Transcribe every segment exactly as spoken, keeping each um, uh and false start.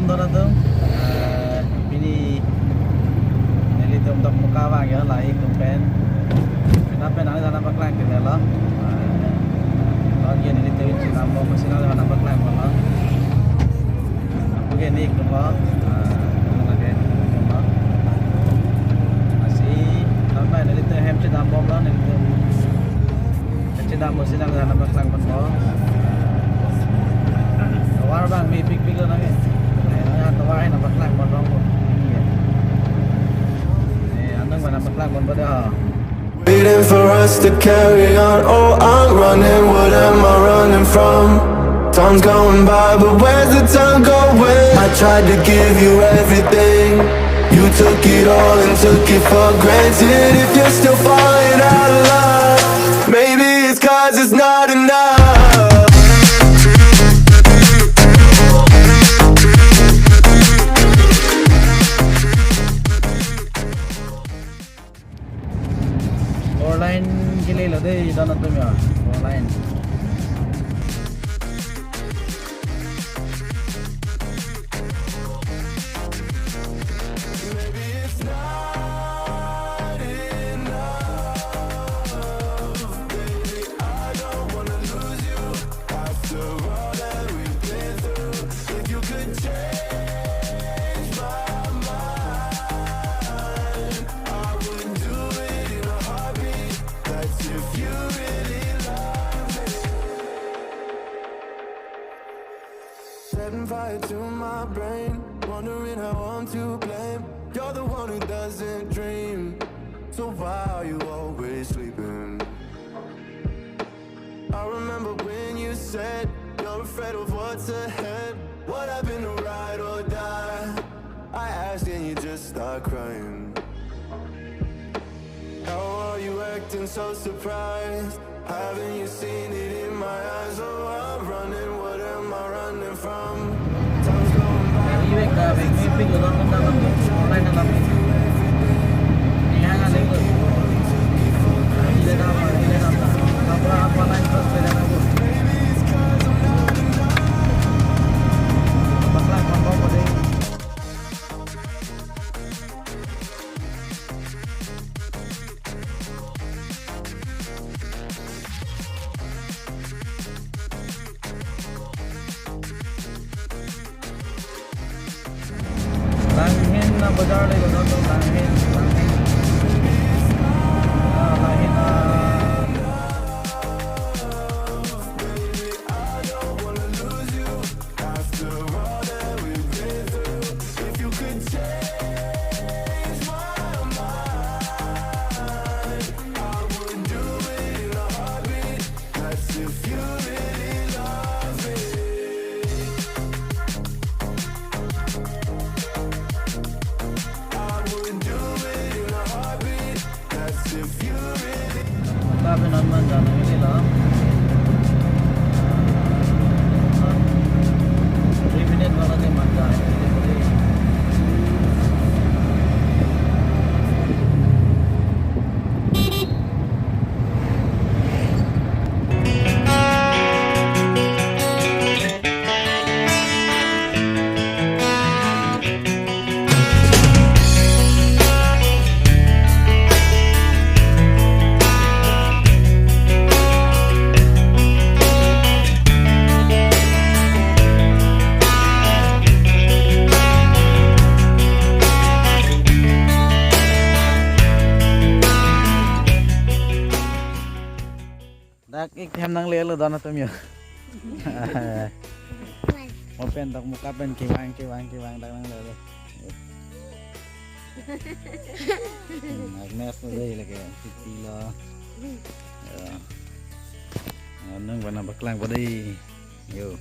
Tonat atum, eh, pini nelitum Dokmoka vang ya, lahei atum pen. Pini pen nangli nangpaklang ke lo. Eh, lake nelitum chinam bom, masi nangli nangpaklang bom lo. Oke, ni atum lo. Eh, lake atum lo. Masi, nangli nelitum hem chinam bom lo, nelitum. Kachinam bom si nangli nangpaklang bom lo. Tovar abang mepikpik lo nangli. Eh, tovar hai nangpaklang bom lo. Eh, anung abang nangpaklang bom lo dei ho. Waiting for us to carry on. Oh, I'm running, what am I running from? Time's going by, but where's the time going? I tried to give you everything. You took it all and took it for granted. If you're still falling out of love, maybe it's 'cause it's not enough. Four lane kele lo dei, don atum ya. Four lane. Maybe it's not enough, baby. I don't wanna lose you after all that we've been through. If you could change my mind, I would do it in a heartbeat. That's if you really love me. Setting fire to my brain, wondering how I'm to blame. You're the one who doesn't dream, so why are you always sleeping? I remember when you said you're afraid of what's ahead. What happened to ride or die? I asked and you just start crying. How are you acting so surprised? Haven't you seen it in my eyes? Oh, I'm running, what am I running from? Time's going by. Langhin na bazar le, no, no, Langhin, Langhin. Ah, Langhin, ah. Tapi non man jana ini lah. Three minute wala ke man jana ini. Dak ik hem nanglelo don atum yo. Mo pen Dokmoka pen kevang, kevang, kevang dak nanglelo. Hmm, Agnes lo dei lake, Titi lo. Ya. Anung abang nangpaklang po dei. Yo.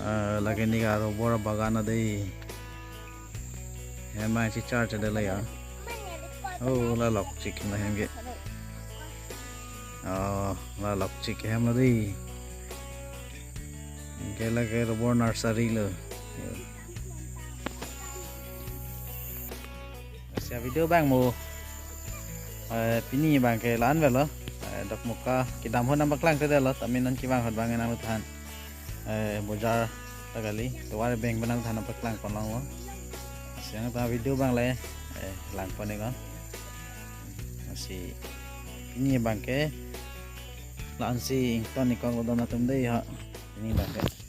Ah, lake neli ke rubber bagan dei. Hem ma si charge dei la ya. Oh, la lok chik la hem ke. Oh, la lok chik hem lo dei. Ke lake rubber nursery lo. Sia video abang mo. Eh, pini abang ke la-an avelo. Eh, Dokmoka kedam ahut nangpaklangkledetlo, tame non kevang ahut abang nangthan. eh, bojar ta kali, tovar abeng penang than paklang pon longlo. Lasi nangtum video abang le, eh, lang pon iknon. Lasi pini abangke la-ansi ington iknon, lo don atum dei ha. Pini abangke